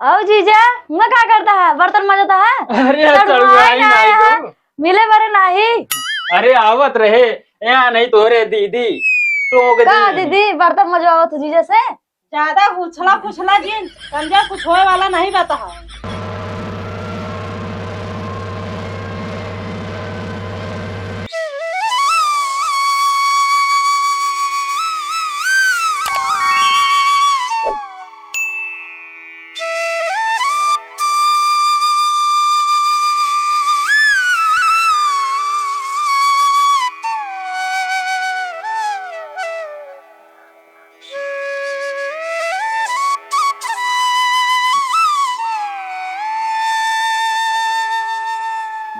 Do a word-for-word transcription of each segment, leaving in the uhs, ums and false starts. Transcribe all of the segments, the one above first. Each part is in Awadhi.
आओ जीजा, हुआं का करता है? बर्तन मजता है? अरे, सड़ुआइन सड़ुआइन आई आई है। गो। मिले बरे नाही। अरे, आवत रहे, यहाँ नहीं तो रे दीदी, टोक का दी। दीदी, बर्तन मजवावत हो जीजा से? ज्यादा उछला पुछला जिन, समझा कुछ होए वाला नहीं बता है।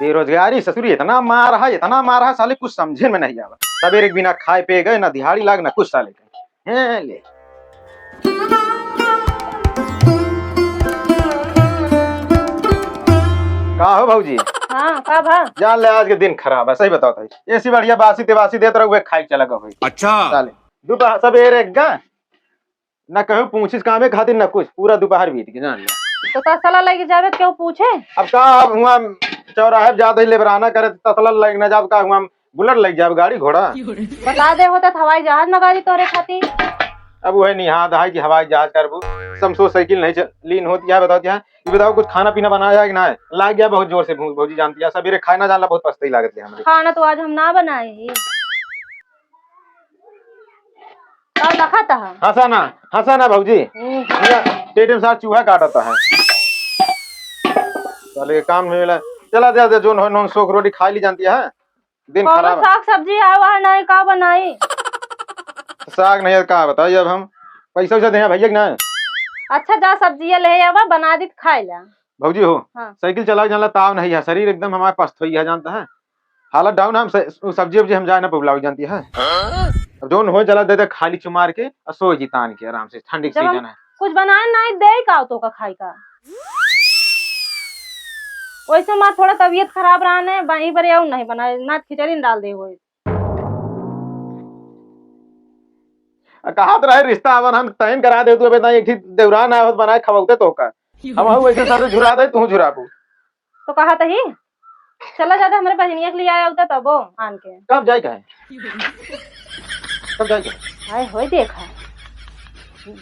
बेरोजगारी ससुरी इतना मार है, इतना मार है, साले कुछ समझे में नहीं आवा। सबेरे के बिना खाए पे गए, ना दिहाड़ी लाग, ना कुछ साले के। हैं, ले। का हो भौजी? हाँ, का भा? जान ले, आज के दिन खराब है, सही बताओ तो। ऐसी बढ़िया बासी तिबासी देत रहो, उहे खाए के चला गए। अच्छा। साले, दोपहर, सबेरे गा, ना कहूँ पूछिस कामे खातिर, ना कुछ, पूरा दोपहर बीत गई, जान ले। तो का साला लेके जावे, क्यों पूछे? अब का, अब हुआं चौराहे पे जात ही लेबराना करे, तसला लेके ना जाब का, हुआं बुलेट लग जाब, गाड़ी घोड़ा। बता दे होता तो हवाई जहाज मंगा दी तोरे खातिर। अब वह निहाद है कि हवाई जहाज करबू, समसो साइकिल नहीं चल, लीन होती है, बताती है। ये बताओ, कुछ खाना पीना बनाया है कि ना? लाग गया बहुत जोर से भूख, भौजी जानती है, सबेरे खाए ना जानला, बहुत पछताई लागत है हमरे। खाना तो आज हम ना बनाए ही। का लखत है? हंसा ना, हंसा ना भौजी। हम्म। पूरा पेट में सार चूहा काटता है। चले काम नहीं मिला, चला दे दे, जोन हो नोन सोख रोटी खा ली जानती है। दिन कौनो खराब है। साग सब्जी आवा है नहीं, का बनाई? साग नहीं है, का बताई अब हम, पैसा वैसा दे भैया कि ना? अच्छा, जा सब्जिया ले आवा, बना दी त खाए ला। भौजी हो, हाँ। साइकिल चलावे जानला ताव नहीं है, शरीर एकदम हमारे पस्त होई है, जानता है, हालत डाउन है, हम स-, सब्जी उब्जी हम जाए ना पबलावे जानती है। अब जोन हो चला दे दे, खाली चुमार के और सो जी तान के आराम से, ठंडी के जब हम सीजन है। कुछ बनाए नहीं दे का तो का खाई का? वैसे मार थोड़ा तबीयत खराब रहने, वहीं पर आऊ नहीं बनाए, ना खिचड़ी न डाल दे होए। आ, कहा तो रहे रिश्ता अवन हम तयन करा दे, तू अबे ना एक ही देवरान आए होत बनाए खवाउते तो का। हम हऊ ऐसे सारे झुरा दे, तू झुराबू। तो कहा तही, चला जाते हमरे बहनिया के लिए आया होता तबो आन के। कब जाए का है? कब जाए का है? हाय होय देखा।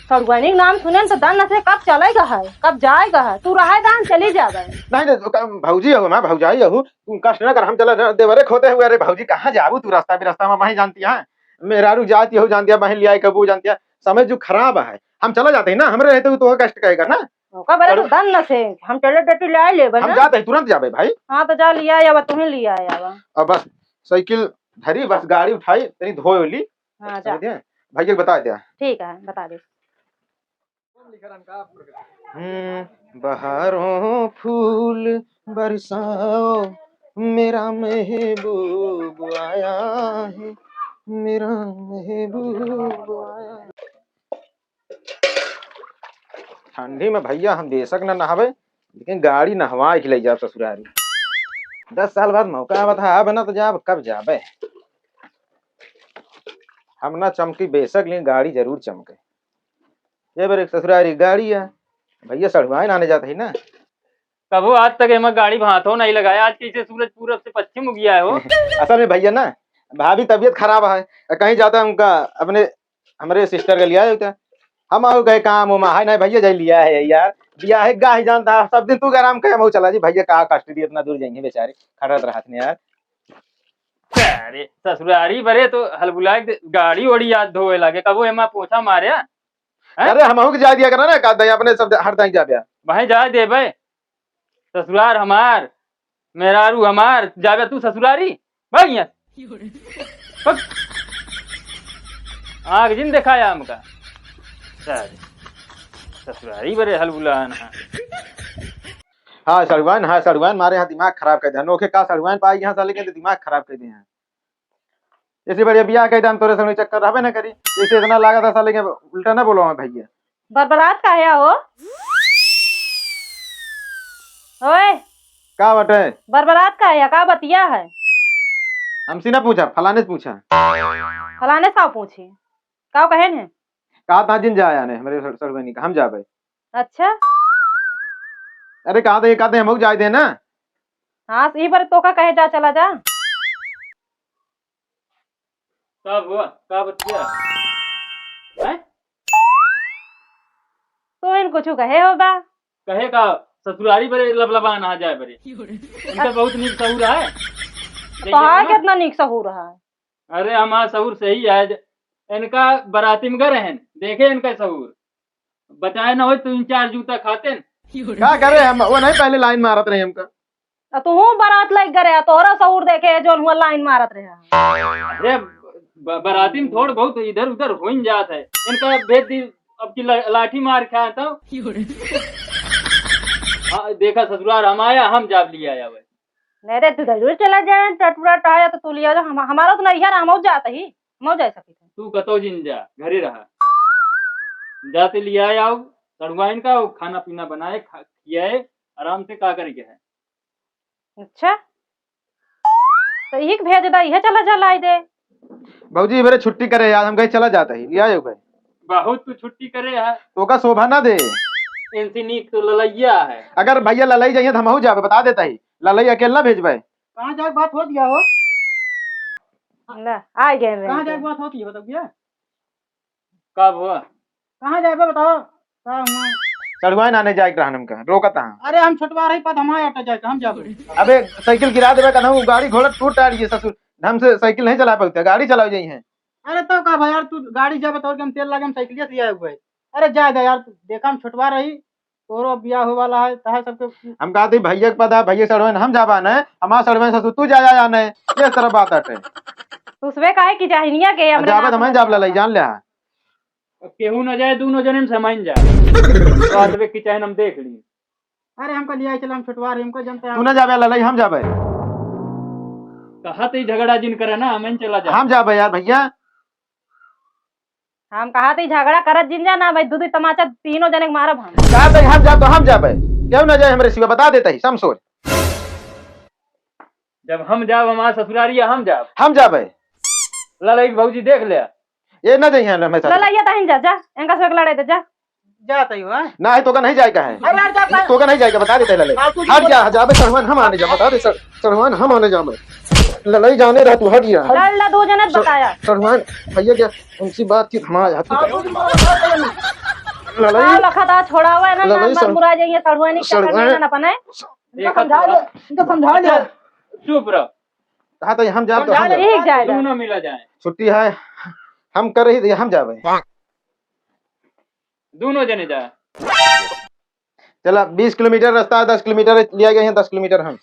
सड़ुआनी के नाम सुने न तो दन से कब चलेगा है, कब जाएगा है, तू रहे दान चली जावे। नहीं, नहीं, तो का, भौजी हो, मैं भौजाई हूँ, तू कष्ट ना कर, हम चला जा, देवरे खोते हुए, अरे भौजी कहाँ जाबू तू, रास्ता भी रास्ता में वहीं जानती है, मेहरारू जाती हो जानती है, बहन लियाई कबू जानती है, समय जो खराब है, हम चला जाते हैं ना, हमरे रहते हुए तो कष्ट कहेगा ना। ओका बरे अरे तो दन न से, हम चले डटी ले आए लेबे हम ना। जाते हैं, तुरंत जाबे भाई। हाँ तो जा लिया आवा, तुम्हें लिया आवा। अब बस साइकिल धरी, बस गाड़ी उठाई, तनी धोए ली। हाँ, जा। समझ गए? भैया को बता दिया। ठीक है, बता दे। हम्म, बहारों फूल बरसाओ, मेरा महबूब आया है, मेरा महबूब आया है। ठंडी में भैया हम बेशक न नहावे, लेकिन गाड़ी नहवा के ले जाब ससुरारी। दस साल बाद मौका आवत है, आबे ना तो जाब, कब जाबे? हम ना चमकी बेशक, लेकिन गाड़ी जरूर चमके। ये बेर एक ससुरारी गाड़ी है, भैया सढ़ुआइन आने जात है ना। कबो आज तक एमा गाड़ी भाथो नहीं लगाया, आज कैसे सूरज पूरब से पश्चिम उगिया है हो? असल में भैया ना, भाभी तबीयत खराब है, कहीं जाता है उनका, अपने, हमरे सिस्टर के लिया है उनका। हम आओ गए काम उमा है ना भैया, जाई लिया है यार, बिया है गाही जानता है, सब दिन तू आराम कहे, हम चला जी भैया, का कष्ट दी, इतना दूर जाएंगे बेचारे, खटत रहत ने यार। अरे ससुरारी बरे तो हलबुलाए के गाड़ी ओड़ी याद धोवे लागे, कबो एमा पोछा मारे। हैं? अरे, हमहू के जाए दिया करा ना, का दई अपने सब हर दाई जाबे। वहीं जाए देबे। ससुरार हमार, मेहरारू हमार, जाबे तू ससुरारी? भाग यहाँ से। भाग। आँख जिन देखाया हमका। सारे। ससुरारी बरे हलबुलान है। हाँ, सड़ुआन, हाँ, सड़ुआन मारे यहाँ दिमाग खराब कर दे। अनोखे का सड़ुआन पाई यहाँ साले के तो दिमाग खराब कर दे हैं। ऐसे बढ़िया बियाह कह दे, हम तोरे संग चक्कर रहबे ना करी। ऐसे इतना लागत है साले के उल्टा ना बोलो हमें भैया। बरबरात का है हो? ओए, का बटे? बरबरात का है, का बतिया है? हमसे ना पूछा, फलाने से पूछा। फलाने से का पूछी? का कहे ने? कहा था जिन जाया ने, हमरे सर, सर बनी का, हम जाबे। अच्छा, अरे, कहा दे, कहा दे, हमहू जाए दे ना। हाँ, ई बार तोका कहे जा, चला जा। का हुआ? का बतिया? हैं? तू इन कुछ कहे हो बा? कहे का? ससुरारी बरे लबलबा ना जाए बरे। इनका बहुत नीक सहूर है। तोहार कितना नीक सहूर है? अरे, हमार सहूर सही है। इनका बराती में गए रहन, देखे इनका सहूर। बचाए ना होय तो तीन चार जूता खाते न। का करे हम, वो नहीं पहले लाइन मारत रहे हमका। आ तू हूँ बारात लग गए रहे, तोहरा सहूर देखे जौन हुआ लाइन मारत रहे। अरे ब-, बराती में थोड़ बहुत इधर उधर हो ही जात है। इनका भेज दी अब की ला-, लाठी मार खाए तो। हाँ, देखा ससुरार हम आया, हम जाब लिया आया भाई। नहीं रे, तू जरूर चला जाए, टटुरा टहाया तो तू लिया जा, हम, हमारा तो नहीं है ना, हम जात ही, हम जा सकते हैं। तू कतो जिन जा, घरे रहा। जाते लिया आओ, सड़ुआइन का, वो खाना पीना बनाए, खा-, खियाए, आराम से का करे के है। अच्छा, तो यही के भेज दा, यह चला जा लाई दे। भौजी, इबरे छुट्टी करे यार, हम कहीं चला जाता ही, लिया जाओ भाई। बहुत तू छुट्टी करे है। तो का शोभा ना दे। इनसे नीक तो ललैया है। अगर भैया ललई जाइए तो हमहू जाबे, बता देता ही। ललई अकेला भेजबे। कहाँ जाए बात हो दिया हो? ले, आ गए रे। कहाँ जाए बात होती है, बताओ भैया? कब हुआ? कहाँ जाए बताओ? का हुआ? चढ़ुआइन आने जाए के रहन हमका, रोकत हाँ। अरे हम छोटवा रही, पत हमारे अटे जाए, हम जाबे। अबे साइकिल गिरा देबे, कहूँ गाड़ी घोड़ा टूट टाड़ ये ससुर, ढंग से साइकिल नहीं चला पाते, गाड़ी चलाओ जाई है। अरे तो का भाई यार, तू गाड़ी जाबे तो हम तेल लागे, हम साइकिल से आए हुए। अरे जाए दे यार, तू देखा हम छोटवा रही, तोरो बियाह होए वाला है, तहार सबके। हम कहते भैया के पता, भैया सड़वे हम जाबा न, हमार सड़वे ससुर तू जा, जा, जा न, ये तरह बात आटे। तू उसवे काहे की जाहिनिया के, हमरे जाबे नाम तो मैं ना जाब ललई, जान ले। अब केहू न जाए, दूनो जने में समाइन जाए। बात वे की चाहे हम देख ली। अरे हमको लिया चला, हम छुटवा रहे, हमको जनते तू हैं। ना जाबे ललई, हम जाबे। कहा तो झगड़ा जिन करे ना, हम चला जा। हम जाबे यार भैया। हम कहा तो झगड़ा करत जिन जा ना भाई, दू दू तमाचा तीनों जने के मारब हम। कहा तो हम जाब तो हम जाबे, केहू ना जाए हमरे सिवा, बता देता ही समसोर। जब हम जाब हमार ससुरारिया हम जाब। हम जाबे। ललई के भौजी देख ले। ये ना जइहे हमें साथ। ललैया तहिन जा, जा, इनका से लड़ाई दे, जा। जा तई हो, हाँ? ना है, तोका नहीं जाए का है। अरे यार, जा, जा। तोका नहीं जाए का, बता देते ललई। फालतू की हट बोल। जा, जाबे सड़ुआइन हम आने जा, बता दे सड़-, सड़ुआइन हम आने जाबे। ललई जाने रह तू, हट जा। लड़ ला दो जने सड़-, बताया। सड़ुआइन, भैया क्या उनसी बातचीत हमारा याद फालतू की बोल। ललई। हाँ, लखा ता छोड़ावा है ना, ललई ना, सड़-, मर मुरा जाइए, सड़ुआइन क्या सड़ुआइन। करने ना अपने। इनका समझा ले, इनका समझा ले। चुप रह। हाँ, तो हम जाब तो हम समझा ले, जाब। ठीक जाए, जाए। दूनो मिला जाए। छुट्टी है, हम कर रही थी, हम जाबे। दूनो जने जाए। चला, बीस किलोमीटर रास्ता है, दस किलोमीटर लिया गया है, दस किलोमीटर हम।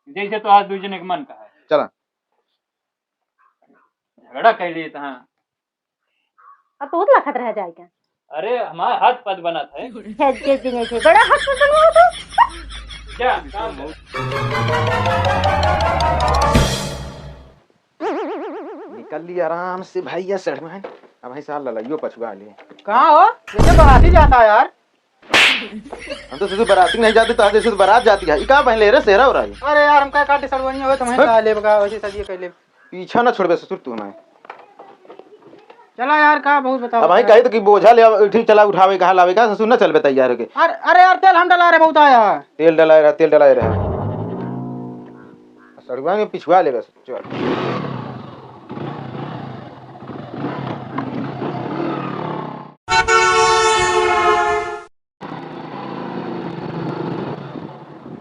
जैसे तो आज दू जने के मन का है। चला। झगड़ा कर लिए तो हाँ। अब तू लखत रह जाए क्या? अरे, हमार हाथ पद बनत है। खेत के दिन है, बड़ा हाथ पद बनवा तू। क्या? काम है। निकल ली आराम से भैया सड़ुआइन। अब भाई साल ललैयो पछुआ ले। कहाँ हो? जैसे बराती जाता है यार। हम तो सोचे बराती नहीं जाते, तो आज जैसे तो बारात जाती है। ई का पहले रे, सेहरा हो रहा है? अरे यार, हम का काटे सड़ुआइन हो, तुम्हें का लेब का, वैसे सदिये कर लेब। पीछा ना छोड़बे ससुर तू हमें। चला यार, का बहुत बताओ। अब भाई कही तो कि बोझा ले, अब उठी चला उठावे, कहाँ लावे, कहाँ ससुर ना चलबे तैयार होके। अरे, अरे यार, तेल हम डला रहे, बहुत आया। तेल डलाए रहा, तेल डलाए रहा। सड़ुआ में पिछुआ लेगा ससुर।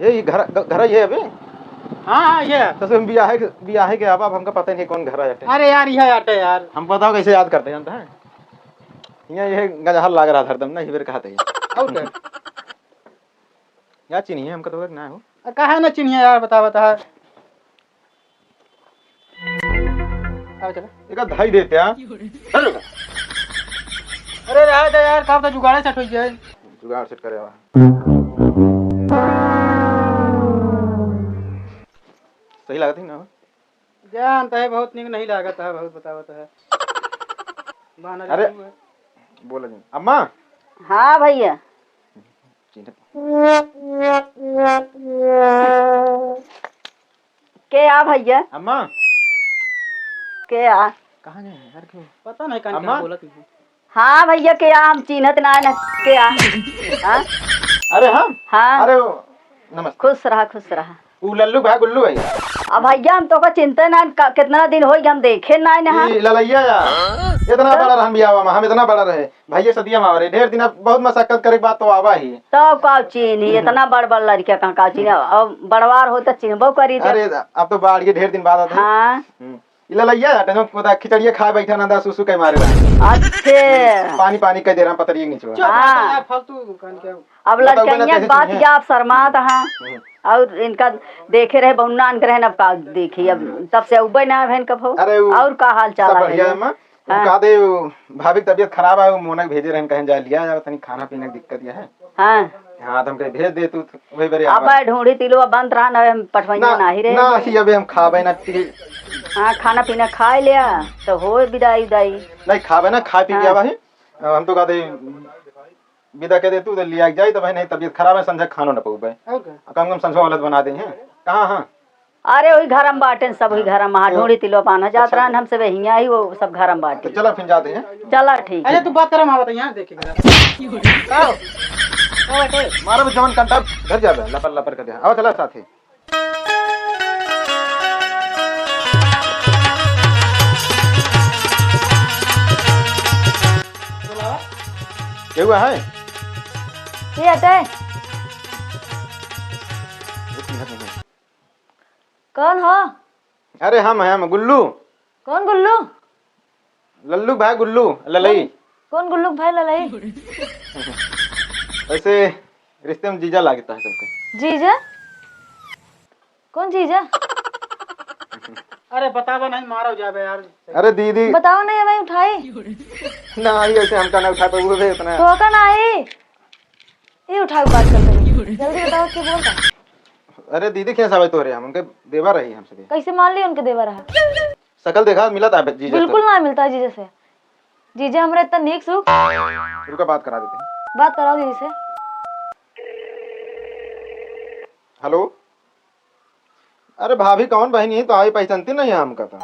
ये, ये घर, घर ये है अभी? हाँ, हाँ, ये है। तो तुम बियाहे के, बियाहे के आवा, अब हमका पता ही नहीं कौन घर है। अरे यार, यह आटे यार। हम बताओ कैसे याद करते हैं, जानता है? ये, ये गजहर लाग रहा था हरदम ना, ये बेर कहते हैं। और क्या? यार, चिन्हिए हमका तो ना हो। अ, काहे ना चिन्हिए यार, बता, बता। आओ चला। एका धाई देते, हाँ? अरे रहा दे यार, का पता जुगाड़े सेट हो जाए। जुगाड़ सेट करे बा। सही लागत है ना? जानता है, बहुत नीक नहीं लागत है, बहुत बतावत है। बहाना अरे, जरूर है। बोला जी। अम्मा। हाँ भैया। चिन्हत। के आ भैया? अम्मा। के आ? कहाँ गए हैं यार, क्यों? पता नहीं, कान अम्मा? के बोलत नहीं। हाँ भैया, के आ? हम चिन्हत ना, ना के आ? हाँ? अरे हम? हाँ। अरे वो, नमस्ते। खुश रहा, खुश रहा। ऊ लल्लू भाई, गुल्लू भाई। अब भैया, हम तोका चिन्हते ना, का, कितना दिन होई, हम देखे ना, ना। ई ललैया या, इतना हाँ। बड़ा रहन बियाह में, हम इतना बड़ा रहे। भैया सदिया में आवा रहे, ढेर दिन, अब बहुत मशक्कत करे के बाद तो आवा ही। तब का चिन्ही, इतना बड़ बड़ लड़किया कहाँ का चिन्ही? अब बड़वार हो तो चिन्हबो करी तो। अरे, अब तो बाढ़ के ढेर दिन बाद आते हैं। हाँ। हम्म। ई ललैया हटे, जो कोदा खिचड़िया खाए बैठा ना, सुसु के मारे रहा। अच्छे। पानी पानी कह दे रहा, पतरिया के नीचे। चुप, हाँ। फालतू कान के। अब बताओ, लड़कियाँ बिना कैसे बात चिन्हे? क्या आप शर्मात हाँ। हम्म। और इनका देखे रहे, बहुना के रहे, अब का देखी, अब तब से उबे ना भेन कब हो। अरे, उ और का हाल चाल सब है बढ़िया है? है, माँ। उ हाँ। का दे, उ भाभी की तबीयत खराब है, उ मोना के भेजे रहन, कहें जा लिया जाओ, तनी खाना पीना की दिक्कत ये है। हाँ। हाँ, तो हम कहे भेज दे तू, तो वही बेरे अब आवा। ढूंढी तिलवा बंद रहा, ना हम पठवइया ना, नाही रहे। ना ही अबे हम खाबे ना पी। हाँ, खाना पीना खाए लिया, तो हो विदाई उदाई। नहीं खाबे ना, खाए पी के हाँ। आवा ही। हम तो कहते विदा कह दे तू, तो लिया के जाई, तो भाई नहीं, तबीयत खराब है, संझा खानो न पउबे। और का? कम कम संझा वाला बना दे हैं। कहाँ हाँ? अरे, वही घर में बाटेन, सब वही घर में। हाँ, तो ढूंढी तिलवा पाना जात अच्छा। रहन, हम सब हियाँ ही, वो सब घर में तो बाटे। चला, फिर जाते हैं। चला, ठीक अरे, है। तू बात कर, हम आवत हैं यहाँ, देखे के। आओ। आओ, बैठो। मारा भी जवान कंटा घर जाबे, लपर लपर कर दे। आओ, चला साथे। के हुआ है? के हटे? एक मिनट, एक मिनट। कौन हो? अरे हम, हम गुल्लू। कौन गुल्लू? लल्लू भाई गुल्लू, ललई। कौन, कौन गुल्लू भाई ललई? वैसे रिश्ते में जीजा लागता है सबके। जीजा? कौन जीजा? अरे बतावा नहीं, मारो जाबे यार। अरे दीदी। बतावा नहीं, भाई उठाई। ना, ये ऐसे हमका ना उठा पाए, वो भी इतना। तो का नहीं? ये उठाओ, बात करते हैं। जल्दी बताओ, क्या बोल रहा? अरे दीदी, कैसा भाई तोरे हम उनके देवर रही हमसे भी। कैसे मान ली उनके देवर रहा? शकल देखा, मिला था जीजा से? बिल्कुल ना मिलता जीजा से। जीजा हमरे इतना नीक सुख। रुका, बात करा देते हैं। बात कराओ जीजा से। हेलो। अरे भाभी, कौन बहन, यही तो आई, पहचानती नहीं है हमका तो।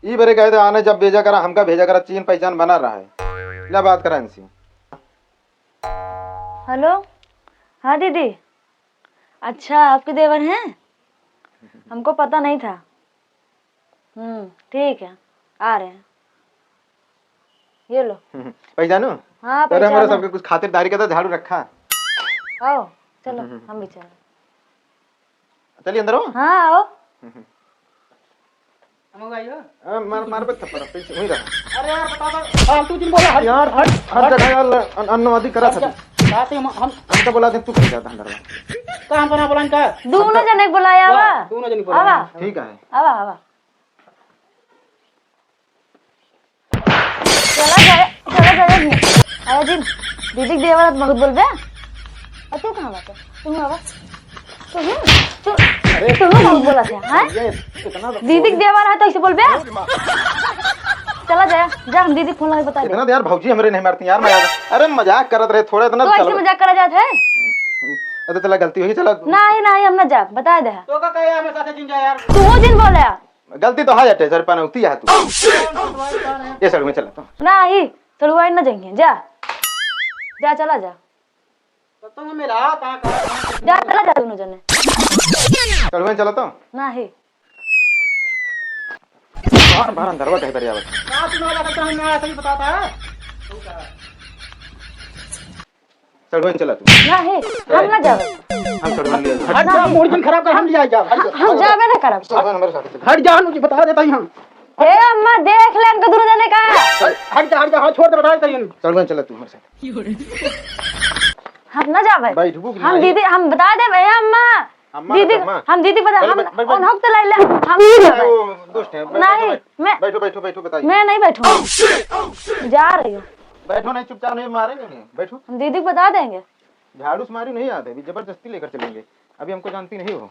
ई बरे कहे थे आने जब भेजा करा, हमका भेजा करा, चीन पहचान बना रहा है। ले बात करा इनसे। हेलो, हाँ दीदी। अच्छा, आपके देवर हैं? हमको पता नहीं था। हम्म, ठीक है, आ रहे हैं। ये लो। पहचानो? हाँ, अरे हमारे पहचानो। सबके कुछ खातिरदारी का तो झाड़ू रखा। आओ, चलो, हम्म। हम भी चलें। चलिए अंदर हो। हाँ, आओ। हम भाई हो? अरे मार, मार पे थप्पड़, पीछे वहीं रहा। अरे यार, बता दो। फालतू जिन बोला, हट, यार, हट, हर हट। जगह यार, अन-, अन्नवादी करा हट था। जा। बात ही हम, हम हम तो बोला दे, तू कहीं जाता अंदर। का हमको ना बोला इनका? दोनों जने के बुलाया, वाह, आवा। दोनों जने बुलाया। आवा। ठीक है। आवा, आवा। चला जाए, चला जाए जी। अरे जी, दीदी के देवर बहुत बोलबे। और तू कहाँ बाटे? तू आवा। तू, तू, अरे, तू बहुत बोला था, हाँ? ये इतना तो दीदी के देवर है तो ऐसे बोलबे? चला जाए, जा हम दीदी फोन लगा बता दे। इतना तो यार भौजी हमरे नहीं मारती यार, मैं, अरे मजाक करत रहे थोड़ा, इतना तो तो ऐसे चलो। मजाक करा जात है? अरे चला गलती हुई, चला। नहीं, नहीं, हम ना जा, बता दे। तो का कहे हमें साथे जिन जा यार। तू वो जिन बोले। गलती तो है, अटे सर पनौती है तू। ये सर में चला तो। नाही, सड़ुआइन न जइहें, जा। जा, चला जा। तो तुम मिला, कहाँ, कहाँ, कहाँ? जा, चला जा दोनों जने। सड़ुआइन चला तो। नाही। बार बार अंदरवा कहे बरिया बता। कहाँ तू ना लगा, तो हम ना ऐसा ही बताता है। सड़ुआइन चला तू। नाही, हम ना जावे। हम सड़ुआइन ले। हट जा, मूड जिन खराब कर, हम ले आए जा। हम जावे ना करब। सड़ुआइन हमारे साथ चल। हट जा, हम बता देता ही हम। ए अम्मा, देख ले इनके दोनों जने का। हट जा, हट जा, हाँ, छोड़ दे, बता देता ही हम। सड़ुआइन चला तू हमारे साथ। हम ना जावे। बैठबू कि हम नहीं? दीदी, हम बता देबे, ए अम्मा। अम्मा दीदी, ना, अम्मा। हम दीदी बता, बैठ, हम बैठ, बैठ, बैठ। उन्हों के तो ले ले, हम नहीं अरे, जावे। वो दोस्त है, बैठ, नहीं, बैठ, बैठ। मैं बैठो, बैठो, बैठो, बताइए। मैं नहीं बैठूंगी। जा रही हूँ। बैठो नहीं, चुपचाप नहीं, मारेंगे नहीं, बैठो। हम दीदी को बता देंगे। झाड़ू से मारी नहीं आते, अभी जबरदस्ती लेकर चलेंगे, अभी हमको जानती नहीं हो।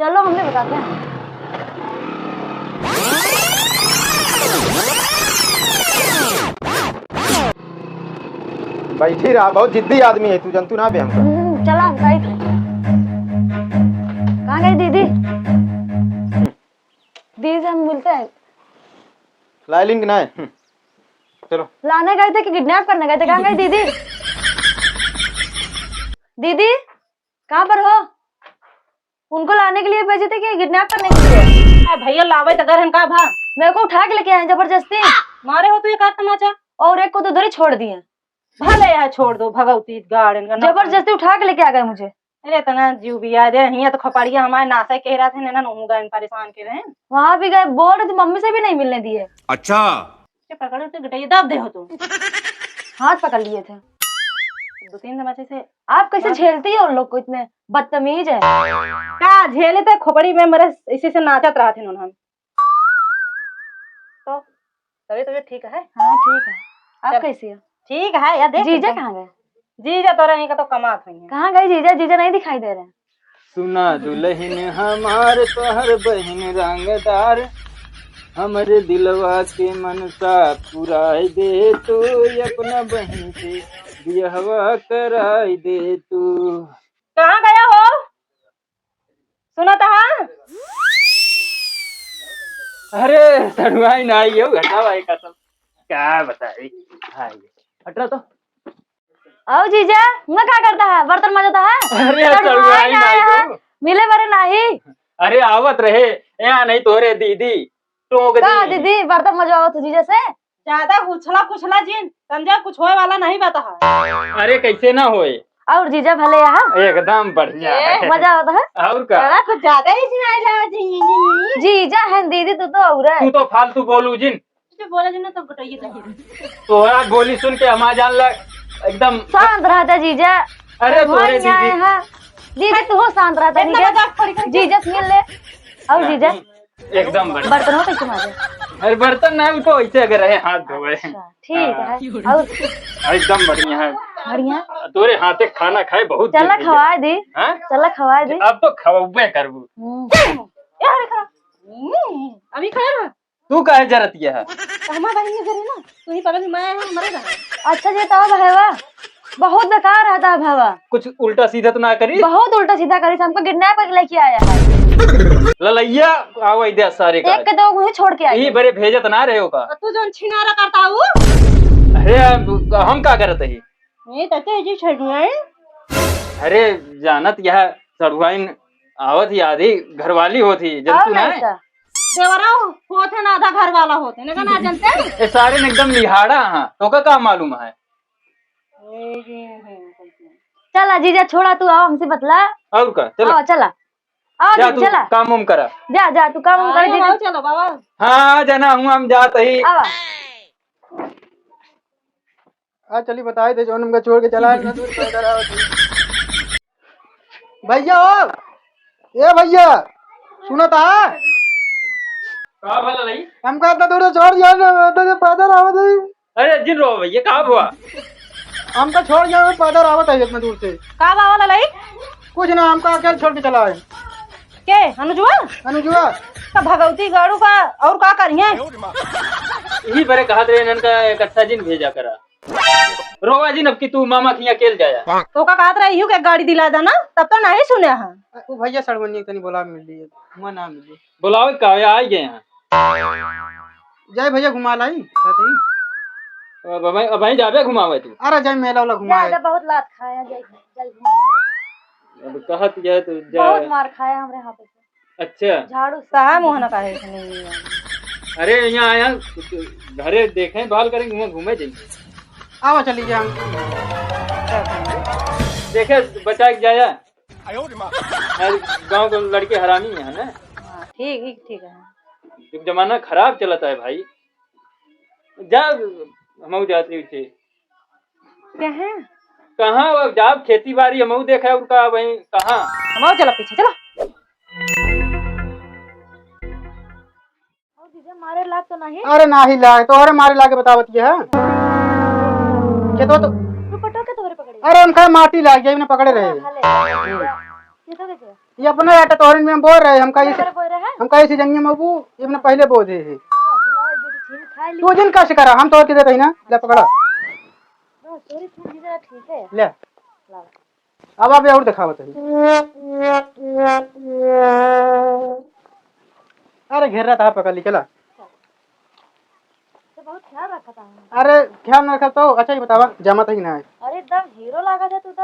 चलो, हम भी बताते हैं। बैठी रहा, बहुत जिद्दी आदमी है तू, जनतू ना बे हमका। हम्म, चला, हम कही थे। कहाँ गई दीदी? दीदी से हम मिलते हैं। लाइलिन के ना है। हम्म। चलो। लाने गए थे कि किडनैप करने गए थे? कहाँ गई दीदी? दीदी, कहाँ पर हो? उनको लाने के लिए भेजे थे कि किडनैप करने के लिए? आ भैया, लावे त गए रहन का भा? मेरे को उठा के लेके आए जबरदस्ती। मारे हो तू एक हाथ तमाचा? और एक को तो उधर ही छोड़ दिए। भले है, छोड़ दो, भगवती गाड़ इनका ना। जबरदस्ती उठा के लेके आ गए मुझे। अरे, इतना जीव बिया रे, हियां तो खपड़िया हमारे नासे कह रहा थे, ना, ना, उंगा इन परेशान के रहे। वहां भी गए, बोल रहे थे, मम्मी से भी नहीं मिलने दिए। अच्छा। के पकड़े थे, गटैया दाब दे हो तू। हाथ पकड़ लिए थे। दो तीन तमाचे से। आप कैसे मार- झेलती हो उन लोग को, इतने बदतमीज है। का झेले थे, खोपड़ी में मरे, इसी से नाचत रहा थे उन्होंने। तो तबीयत, तबीयत ठीक है? हाँ, ठीक है। आप चल। कैसी हो? ठीक है, या देख जीजा एकदम। कहाँ गए? जीजा तोरे नहीं का तो कमात हुई है। कहाँ गए जीजा? जीजा नहीं दिखाई दे रहे। सुना दुलहिन हमार, तोहर बहिन रंगदार, हमरे दिलवा के मनसा पुराई दे तू, अपना बहिन से बियहवा कराई दे तू। कहाँ गया हो? सुना था? अरे सड़ुआइन आई हो, घटा भाई का सब का बताई। हाँ, ये हट रहा तो। आओ जीजा, मैं का करता है? बर्तन मांजता है? अरे, सड़ुआइन सड़ुआइन आया आया है। है। मिले बरे नाही। अरे, आवत रहे, यहाँ नहीं तोरे दीदी, टोक का दी। दीदी, बर्तन मजवाओ तू जीजा से? ज्यादा उछला पुछला जिन, समझा, कुछ होए वाला नहीं बता है। अरे, कैसे ना होए? और जीजा भले यहाँ? एकदम बढ़िया है। मजा आवत है? और का? बड़ा कुछ ज्यादा ही सुनाई लावा जी। जीजा है दीदी, तू तो और है। तू तो फालतू बोलू जिन। जो बोले जो ना तो गटइये दे। तोहरा बोली सुन के हमार जान लग एकदम शांत रहता जीजा। अरे भगवान तोहरे न्याय दीदी। है। दीदी तू हो शांत रहता इतना जीजा। मजाक थोड़ी करके। जीजा से मिल ले। और ना, जीजा? एकदम बढ़िया। बर्तनों कैसे मारे? अरे बर्तन ना, उनको ऐसे अगर रहे हाथ धोए। अच्छा, ठीक हाँ। है। और? एकदम बढ़िया है। बढ़िया? तोरे हाथे खाना खाए बहुत दिन चला हो गया। खवाए दे। हाँ? चला खवाए दे। अब तो खवाबे करबू। हम्म। यार, खा। हम्म, अभी खा ना। तू काहे जरतिया है? तो हमार बहिन के जरे ना, तू ही पगली माया है, मरे रहा। अच्छा जी, तो भैया, बहुत बेकार रहता है भैया। कुछ उल्टा सीधा तो ना करी? बहुत उल्टा सीधा करी, हमको किडनैप करके लेके आया है। ललैया, आवा इधर सारे का। एक के दो मुझे छोड़ के आई यही है। बरे भेजत ना रहे हो का? और तू जोन छिनारा करता हूँ। अरे, अब हम का करत ही? ये तो तेजी छड़ुआइन। अरे, जानत यह सड़ुआइन आवत ही, आधी घरवाली होत ही, जनतू और ना नहीं है? तो? देवरा होत है ना, आधा घर वाला होत है, ना, ना जानते हैं? ए, सारे ने एकदम लिहाड़ा हाँ, तोका का मालूम है? ए, ये है, कैसे? चला जीजा, छोड़ा, तू आओ हमसे बतला। और का, चला। आओ, चला। आओ जा जीजा, तू चला। काम उम करा। जा, जा, तू काम उम कर आओ, जीजा। आओ, चलो बाबा। हाँ, जाना हूँ, हम जात ही। आवा। आ चली बताई दे, जौन हमका छोड़ के चला है, इतना दूर पैदल आवत है। भैया हो, ए भैया, सुनो ता? का भला रही? हमका इतना दूर से छोड़ दिया ना, इतना दूर पैदल आवत है। अरे जिन रो भैया, का हुआ? हमका छोड़ दिया, पैदल आवत है इतना दूर से। का बाबा ललाई? कुछ ना, हमका अकेले छोड़ के चला है। के? अनुजुआ? अनुजुआ। का भगवती गाड़ू का और का करिए? यही बरे कहत रहे, इनका इकट्ठा जिन भेजा करा। रोवा जिन, अब की तू मामा किया अकेल जाया। तो का कहत रहे, यू के गाड़ी दिला देना, तब तो नहीं सुने हैं। ओ भैया, सड़वनिया तनी बोला मिल लिए, घुमा ना मिली। बुलावे का, ये आ गए हैं। जाए भैया, घुमा लाई, कहते ही। अब वहीं, अब वहीं जाबे घुमावे तू। अरे जाए मेला वाला जा, घुमाए। जा, बहुत लात खाया, जाए, जाए घुमाए। अब कहत गया तो जा। बहुत मार खाया हमरे हाथ से। अच्छा। झाड़ू से। कहाँ मुँह ना काहे से नहीं है? अरे यहाँ आया, कुछ घरे देखे, बाल करेंगे, वहाँ घूमे जाएंगे। आवा चली गया हम। देखे बचा के जाया। अरे गाँव के लड़के हरामी है ना। हाँ, ठीक, ठीक, ठीक है। जमाना खराब चलता है भाई। जा, हम जाते उठे। कहाँ? कहाँ अब जाब खेती बाड़ी हमहू देखे और का वहीं कहाँ? हमहू चला पीछे, चला। और जीजा मारे लाग तो नहीं? अरे नाही लाग, तोहरे मारे लागे बतावत ये है। खेतवा तो तू पटो के तोहरे पकड़े? अरे उनका माटी लाग गई, इन्हें पकड़े रहे। हाँ, भले। खेतवा के क्या? ये अपना आटा तोहरन में हम बोल रहे, हम कहीं से, बराबर बोल रहे हैं। हम कहीं से जंगे मबू, ये अपना पहले बोल रहे हैं। तो खिलाओ, एक दो छीन खा ली। तू जिन कष्ट करा, हम तोड़ के देते हैं ना, ले पकड़ा। बस, तोरी फूल की तरह ठीक है। ले। लाओ। अब आप ये और दिखावत है। अरे घेर रहा था, पकड़ ली, चला। तो बहुत ख्याल रखत है। अरे, ख्याल ना रखत तो। अच्छा, ये बतावा, जमत है कि ना? अरे, एकदम हीरो लागत है तू तो।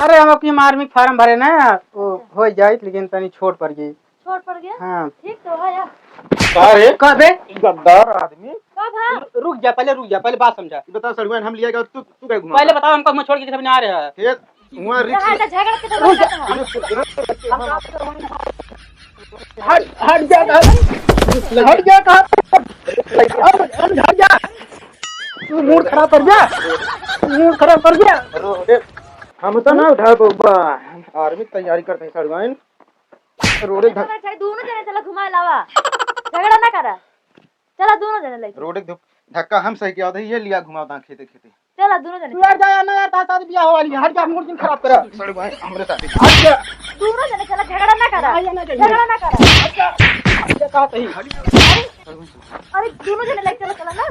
अरे, हम अपनी आर्मी फार्म भरे ना, वो हो जाइत, लेकिन तनी छोट पड़ गई। छोट पड़ गया? हाँ। ठीक तो है यार। का रे? का बे? गद्दार आदमी। का भा? रु-, रुक जा, पहले रुक जा, पहले बात समझा। ये बता, सड़ुआइन हम लिया गया, तू, तू क्या घुमा? पहले बताओ, हमको हम छोड़ के किधर भी ना आ रहे हैं। ये हुआ रिक्स। यहाँ का झगड़ा किधर रुक जा। होता है? हट, हट जा, हट। हट जा, कहाँ? अब, अब हट जा। तू मूड खराब कर दिया। तू मूड खराब कर दिया। अरे, हम तो ना उठा पउबा। आर्मी की तैयारी करते हैं, सड़ुआइन। रोडे धक- चला, चला, दोनों जने चला घुमा लावा। झगड़ा ना करा। चला, दोनों जने लेके। रोडे धक-, धक्का हम सही किया होता, ये लिया घुमावता खेते खेते। चला, दोनों जने तू यार चला। जा यार, ना यार, तार साथ बियाह हो वाली है। हट जा, मूड जिन खराब करा। सड़ुआइन, हमरे साथ। हट जा। दोनों जने चला, झगड़ा ना करा। ना, ये ना जाइए। झगड़ा ना करा। हट जा। हट जा, कहा सही। अरे, अरे, दोनों जने लेके चला, चला ना।